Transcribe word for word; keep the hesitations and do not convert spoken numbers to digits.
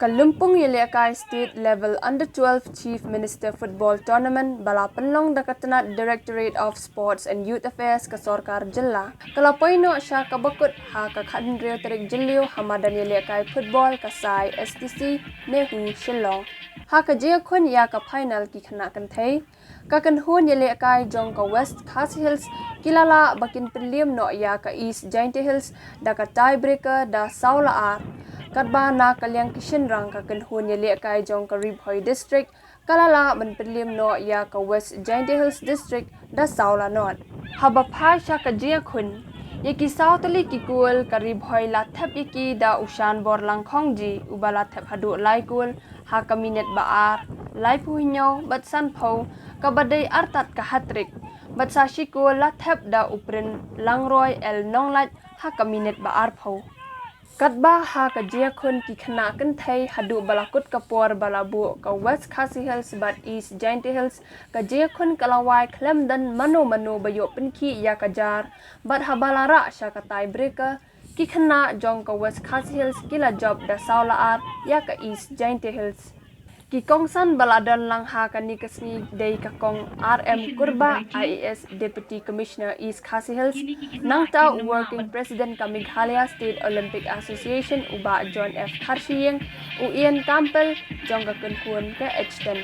Ka lympung ïalehkai State Level Under twelve Chief Minister Football Tournament ba la pynlong da ka tnad Directorate of Sports and Youth Affairs ka sorkar jylla, ka la poi noh sha kaba kut ha ka khathynriew tarik Jylliew ha madan ïalehkai football ka Sai S T C NEHU Shillong. Ha ka jingïakhun ïa ka final ki khynnah kynthei, ka kynhun ïalehkai jong ka West Khasi Hills ki la lah ba kin pynliem noh ïa ka East Jaintia Hills da ka tiebreaker da saw la ar. Katba na ka liang ki shynrang, ka kynhun ïalehkai jong ka Ri Bhoi District ka la lah ban pynliem noh ïa ka West Jaintia Hills District da saw la nod. Haba phai sha ka jingïakhun, ïa ki saw tylli ki kol ka Ri Bhoi la thep ïa ki da u Shanbor Langkhongji uba la thep haduh lai kol ha ka minit ba ar, laiphew hynñiew bad sanphew, kaba dei artat ka hat-trick. Bad sa shi kol la thep da u Prince Langroi L Nonglait ha ka minit ba arphew. Katba ha ka jingïakhun ki khynnah kynthei, haduh ba la kut ka por ba la buh ka West Khasi Hills bad East Jaintia Hills, ka jingïakhun ka la wai khlem don mano mano ba ïoh pynkhih ïa ka jar, bad haba la rah sha ka tiebreaker, ki khynnah jong ka West Khasi Hills ki la jop da saw la ar ïa ka East Jaintia Hills. Ki kongsan ba la don lang ha kane ka sngi dei ka Kong R M Kurbah, I A S, Deputy Commissioner East Khasi Hills, nangta u Working President ka Meghalaya State Olympic Association u Bah John F Kharshiing, u Ian Campbell jong ka kynhun ka Edgbaston.